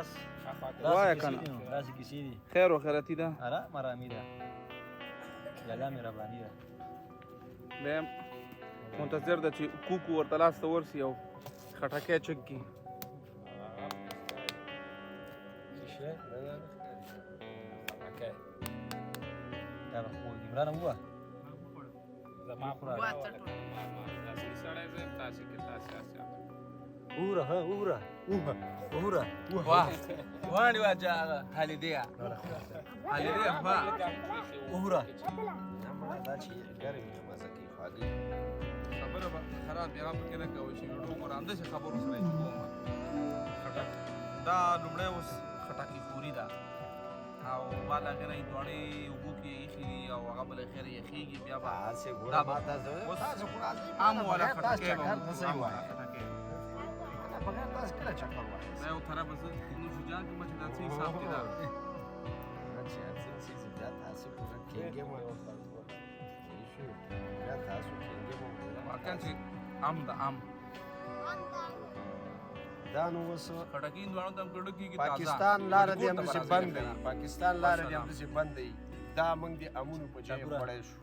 بس. وایه کنه. داسې کیسې دي. خیر و خیرتی ده. آرام آرامي ده، الله مهرباني ده. بیا منتظر ده چې کوکو ورته لاس ته ورسي او خټکی چک کړي. څه شی؟ خټکی دا به خو عمران ووه. زما خوره. اصلي سړی زه یم، تاسې کې تاسې هسې. اوره ها اوره اوه اوره. واه وانډي واجا هالیدیا هالیدیا واه. اوره. دا چې ګرم یې مزه کوي، خواږه. خبره به خراب بیا پکې نه کوي چې ویډیو ګوره، همداسې خبرو سره یې چې کومه خټک دا لومړی اوس خټکې خوري ده او بعد هغې نه یې دواړې اوبو کې ایښي دي او هغه به له خیره یخېږي بیا به تاسې ګوره دا به ما تاسو اوس تاسو خو راځئ عام والا بغیر تاسو خټکی به چکر وخورو، نه سئ عام والا وهلی. خټکی. نه، بغیر تاسو کله چکر وهلی؟ دا یو طرف به زه نوش جان کوم چې دا څه حساب دی دا. چې هر څه څه بیا تاسو پوره کېږئ مو، بیا تاسو کېږئ مو. واقعا چې عام ده عام. دا نو اوس خټکی دواړو ته هم ګډو کېږي تازه. پاکستان لاره دې ګوړ ته به همداسې راځي بند کنه. دی، پاکستان لاره دې والسلام. همداسې بند دی. دا موږ د امونو په جای ګوره. خوړی شو.